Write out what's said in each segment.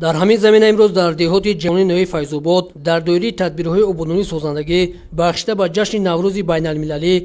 Дар ҳамин замина имрӯз дар деҳоти ҷавони ноҳияи Файзобод дар доираи тадбирҳои ободонии созандагӣ бахшида ба ҷашни Наврӯзи байналмилалӣ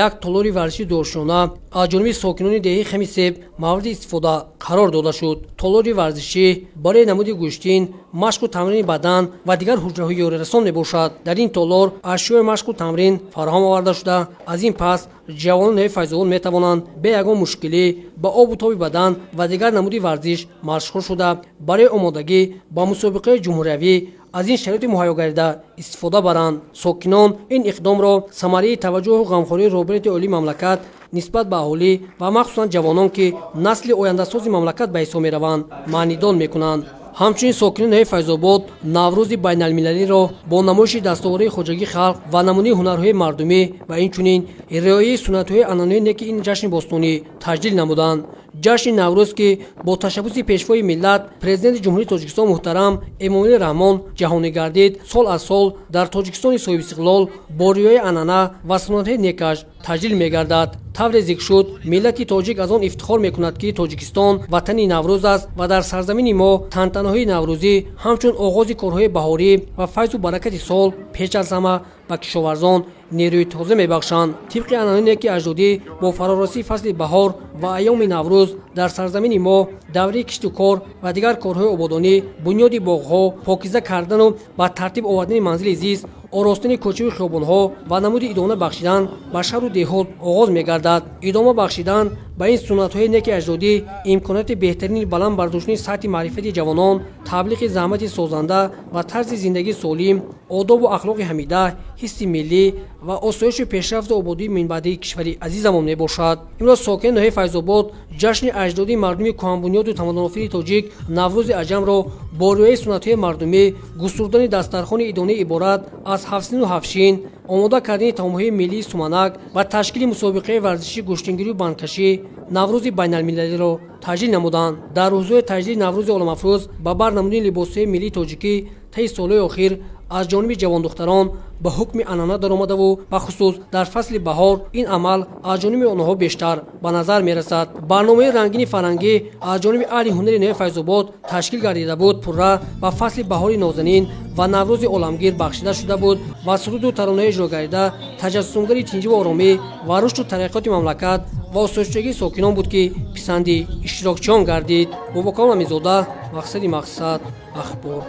як толори варзиши дӯшона аз ҷониби сокинони деҳаи Хамисеб мавриди истифода қарор дода шуд. Толори варзишӣ барои намуди гӯштин, машқу тамрини бадан ва дигар ҳуҷраҳои ёрирасон мебошад. Дар ин толор ашёи машқу тамрин фароҳам оварда шуда, аз ин пас ҷавонони ноҳияи Файзобод метавонанд бе ягон мушкилӣ ба обу тоби бадан ва дигар намуди варзиш машғул шуда, барои омодагӣ ба мусобиқаи ҷумҳуриявӣ аз ин шароити муҳайё гардида истифода баранд. Сокинон ин иқдомро самараи таваҷҷӯҳу ғамхории роҳбарияти олии мамлакат нисбат ба аҳолӣ ва махсусан ҷавонон, ки насли ояндасози мамлакат ба ҳисоб мераванд, маънидон мекунанд. Ҳамчунин сокинони ноҳияи Файзобод Наврӯзи байналмилалиро бо намоиши дастоварии хоҷагии халқ ва намунаи ҳунарҳои мардумӣ ва инчунин риояи суннатҳои анъанавии неки ин ҷашни бостонӣ таҷлил намуданд. Ҷашни Наврӯз, ки бо ташаббуси Пешвои миллат, Президенти Ҷумҳурии Тоҷикистон муҳтарам Эмомалӣ Раҳмон ҷаҳонӣ гардид, сол аз сол дар Тоҷикистони соҳибистиқлол бо риояи анъана ва суннатҳои некаш таҷлил мегардад. Тавре зикр шуд, миллати тоҷик аз он ифтихор мекунад, ки Тоҷикистон ватани Наврӯз аст ва дар сарзамини мо тантанаҳои наврӯзӣ ҳамчун оғози корҳои баҳорӣ ва файзу баракати сол пеш аз ҳама ба кишоварзон нерӯи тоза мебахшанд. Тибқи анъанаи неки аҷдодӣ, бо фарорасии фасли баҳор ва айёми Наврӯз дар сарзамини мо давраи кишту кор ва дигар корҳои ободонӣ, бунёди боғҳо, покиза кардану ба тартиб овардани манзили зист, оростани кӯчаву хиёбонҳо ва намуди идома бахшидан ба шаҳру деҳот оғоз мегардад. Идома бахшидан ба ин суннатҳои неки аҷдодӣ имконияти беҳтарини баланд бардоштани сатҳи маърифати ҷавонон, таблиғи заҳмати созанда ва тарзи зиндагии солим, одобу ахлоқи ҳамида, ҳисси миллӣ ва осоишу пешрафту ободии минбаъдии кишвари азизамон мебошад. Имрӯз сокинони ноҳияи Файзобод ҷашни аҷдодии мардуми кӯҳанбунёду тамаддунофири тоҷик Наврӯзи аҷамро бо риояи суннатҳои мардумӣ, густурдани дастархони идонӣ иборат аз ҳафтсину ҳафтшин, омода кардани таомҳои миллии суманак ва ташкили мусобиқаи варзишии гӯштингирию бандкашӣ Наврӯзи байналмилалиро таҷлил намуданд. Дар рӯзҳои таҷлили Наврӯзи оламафрӯз ба бар намудани либосҳои миллии тоҷикӣ таи солҳои охир аз ҷониби ҷавондухтарон ба ҳукми анъана даромадаву бахусус дар фасли баҳор ин амал аз ҷониби онҳо бештар ба назар мерасад. Барномаи рангини фарҳангӣ аз ҷониби аҳли ҳунари ноҳияи Файзобод ташкил гардида буд, пурра ба фасли баҳори нозанин ва Наврӯзи оламгир бахшида шуда буд ва суруду таронаҳои иҷро гардида таҷассумгари тинҷиву оромӣ ва рушду тараққиёти мамлакат ва осоиштагии сокинон буд, ки писанди иштирокчиён гардид. Бобокамол Аминзода, Мақсади Мақсад, Ахбор.